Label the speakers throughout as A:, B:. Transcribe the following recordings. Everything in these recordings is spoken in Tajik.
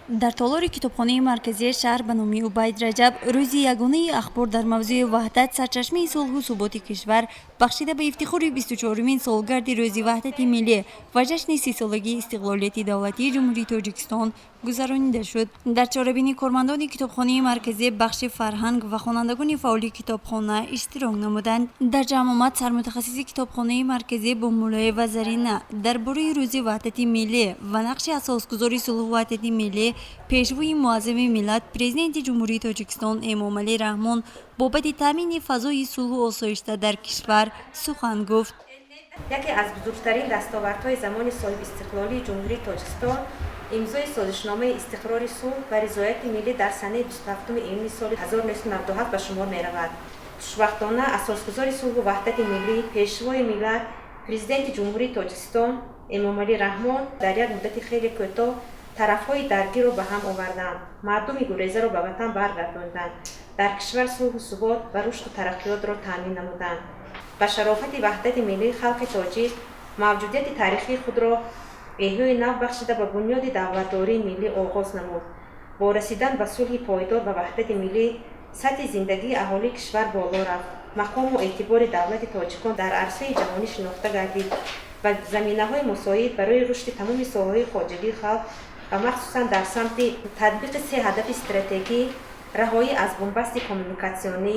A: Дар толори китобхонаи марказии шаҳр ба номи Убайд Раҷаб рӯзи ягонаи ахбор дар мавзӯи «Ваҳдат — сарчашмаи сулҳу суботи кишвар», бахшида ба ифтихори 24-умин солгарди Рӯзи ваҳдати миллӣ ва ҷашни 30-солагии истиқлолияти давлатии Ҷумҳурии Тоҷикистон гузаронида шуд. Дар чорабинӣ кормандони китобхонаи марказӣ, бахши фарҳанг ва хонандагони фаъоли китобхона иштирок намуданд. Дар ҷамъомад сармутахассиси китобхонаи марказӣ Бомуллоева Зарина дар бораи Рӯзи ваҳдати миллӣ ва нақши асосгузори сулҳу ваҳдати миллӣ, Пешвои муаззами миллат, Президенти Ҷумҳурии Тоҷикистон Эмомалӣ Раҳмон бобати таъмини фазои сулҳу осоишта дар кишвар сухан гуфт.
B: Яке аз бузургтарин дастовардҳои замони соҳибистиқлолии Ҷумҳурии Тоҷикистон имзои Созишномаи истиқрори сулҳ ва ризояти миллӣ дар санаи 27 июни соли 1997 ба шумор меравад. Хушбахтона, асосгузори сулҳу ваҳдати миллӣ, Пешвои миллат, Президенти Ҷумҳурии Тоҷикистон Эмомалӣ Раҳмон дар як муддати хеле кӯтоҳ тарафҳои даргирро ба ҳам оварданд, мардуми гурезаро ба ватан баргардонданд, дар кишвар сулҳу субот ва рушду тараққиётро таъмин намуданд. Ба шарофати ваҳдати миллӣ халқи тоҷик мавҷудияти таърихии худро эҳёи нав бахшида, ба бунёди давлатдории миллӣ оғоз намуд. Бо расидан ба сулҳи пойдор ва ваҳдати миллӣ сатҳи зиндагии аҳолии кишвар боло рафт, мақому эътибори давлати тоҷикон дар арсаи ҷаҳонӣ шинохта гардид ва заминаҳои мусоид барои рушди тамоми соҳаҳои хоҷагии халқ ва махсусан дар самти татбиқи се ҳадафи стратегӣ: раҳоӣ аз бунбасти коммуникатсионӣ,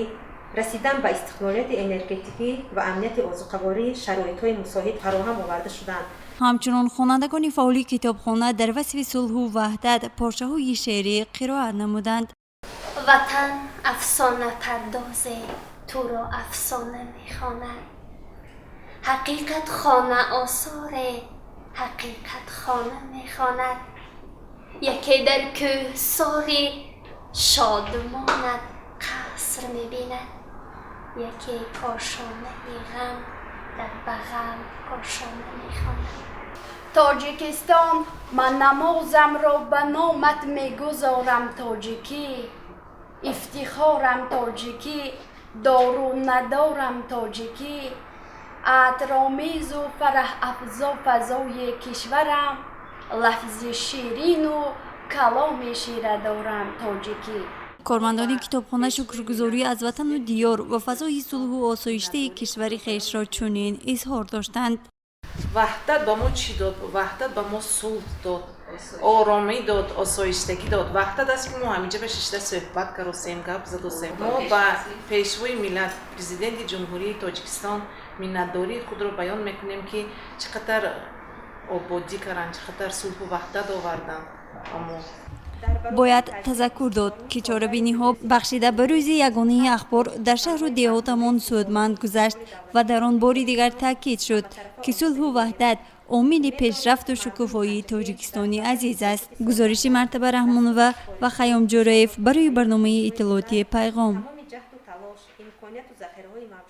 B: расидан ба истиқлолияти энергетикӣ ва амнияти озуқаворӣ шароитҳои мусоид фароҳам оварда шуданд.
A: Ҳамчунон хонандагони фаъоли китобхона дар васфи сулҳу ваҳдат порчаҳои шеърӣ қироат намуданд.
C: Ватан афсонапардозе туро афсона мехонад, ҳақиқат хона осоре ҳақиқат хона мехонад. Яке дар кӯҳсори шодмонат қаср мебинад, яке кошонаи ғам дар бағал кошона мехонад.
D: Тоҷикистон, ман намозамро ба номат мегузорам, тоҷикӣ ифтихорам, тоҷикӣ дору надорам, тоҷикӣ атромезу фараҳафзо фазои кишварам, лафзи ширину каломи шира дорам, тоҷикӣ.
A: Кормандони китобхона шукргузорӣ аз ватану диёр ва фазои сулҳу осоиштаи кишвари хешро чунин изҳор доштанд.
E: Ваҳдат ба мо чӣ дод? Ваҳдат ба мо сулҳ дод, оромӣ дод, осоиштагӣ дод. Ваҳдат аст, ки мо ҳаминҷа ба шишта суҳбат каросем, гап задосем. Мо ба Пешвои миллат, Президенти Ҷумҳурии Тоҷикистон миннатдории худро баён мекунем, ки чӣ қадар ободӣ карданд, чӣ қадар сулҳу ваҳдат оварданд ба мо.
A: Бояд тазаккур дод, ки чорабиниҳо, бахшида ба Рӯзи ягонаи ахбор, дар шаҳру деҳотамон судманд гузашт ва дар он бори дигар таъкид шуд, ки сулҳу ваҳдат омили пешрафту шукуфоии Тоҷикистони азиз аст. Гузориши Мартаба Раҳмонова ва Хайём Ҷӯраев барои барномаи иттилоотии «Пайғом».
B: Тамоми ҷаҳду талош, имконияту захираҳои мавҷуд.